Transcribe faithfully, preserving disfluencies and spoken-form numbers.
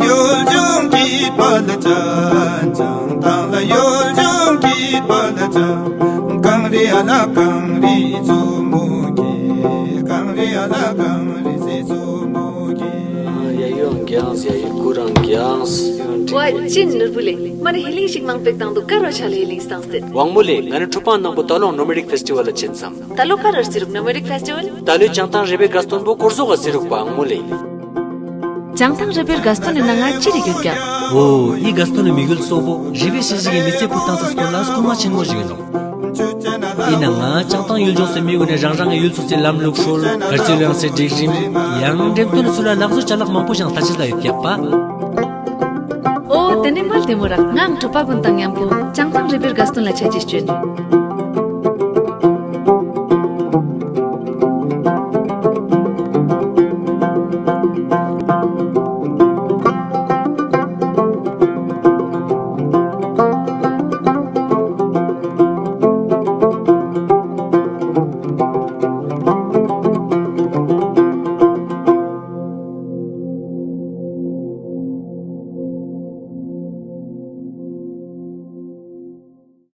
ཡུལ་ལྗོངས་ཀྱི་དཔལ་ཅན། བྱང་ཐང་ལ་ཡུལ་ལྗོངས་ཀྱི་དཔལ་ཅན། གངས་རི་ཨ་ན་གངས་རི་མཚོ་མོ་སྐྱེས། གངས་རི་ཨ་ན་གངས་རི་མཚོ་མོ་སྐྱེས། ཡ་ཡོང་གྱངས། ཡ་ཡོ་ཀུ་རང་གྱངས། ཝ་ཅིན་ནོར་བུ་ལེ། མ་ནི་ཧི་ལིང་ཞིག་མང་པེག་དང་དུ་ཀ་རོ་ཆ་ལེ་ཧི་ལིང་སྟངས་ཏེ། ཝང་མོ་ལེ། ང་ནི་ཁྲུ་པང་ནང་པོ་ད་ལོང་ནོ་མེ་རིག་ཕེ་སི་ཊི་ཝལ་ལ་ཆེན་སམ། ད་ལོ་ཀ་རར་སི་རུག་ནོ་མེ་རིག་ཕེ་སི་ཊི་ཝལ། ད་ལོའི་བྱང་ཐང་རེ་བེ་ག་སྟོན་པོ་སྐོར་ཟོག་ག་སི་རུག་པ་ཝང་མོ་ལེ། བྱང་ཐང་རེ་བེ་ག་སྟོན་ནི་ན་ང་ཅི་རིག་ཡོད་ཀྱང་། ཨོ། ཨི་ག་སྟོན་ནི་མི་ཡུལ་སོག་པོ་རེ་བེ་ཤེ་ཞིག་གི་མི་ཚེ་ཕུ་ཐང་ས་སྐོར་ལ་སྐུལ་མ་ཆེན་མོ་ཞིག་ཡིན་ནོ། ཡིན་ན་ང་བྱང་ཐང་ཡུལ་ལྗོངས་སུ་མི་གུན་ནས་རང་རང་གི་ཡུལ་སོ་སོའི་ལམ་ལུགས་སྲོལ། གར་ཚོད་ལོན་སའི་སྒྲིག་རིམ། ཡང་འགྲེམས་སྟོན་སུ་ལ་ལག་བཟོ་ཅ་ལག་མང་པོ་ཞིག་ལྷ་ཆེ་ལ་ཡོད་ཀྱག་པ། ཨོ། དེ་ནི་མལ་དེ་མོ་རག་ངའང་གྲོད་པ་གུན་དང་མཉམ་པོ་བྱང་ཐང་རེ་བེ་ག་སྟོན་ལ་ཆ་ཅེས་བསྐྱོད།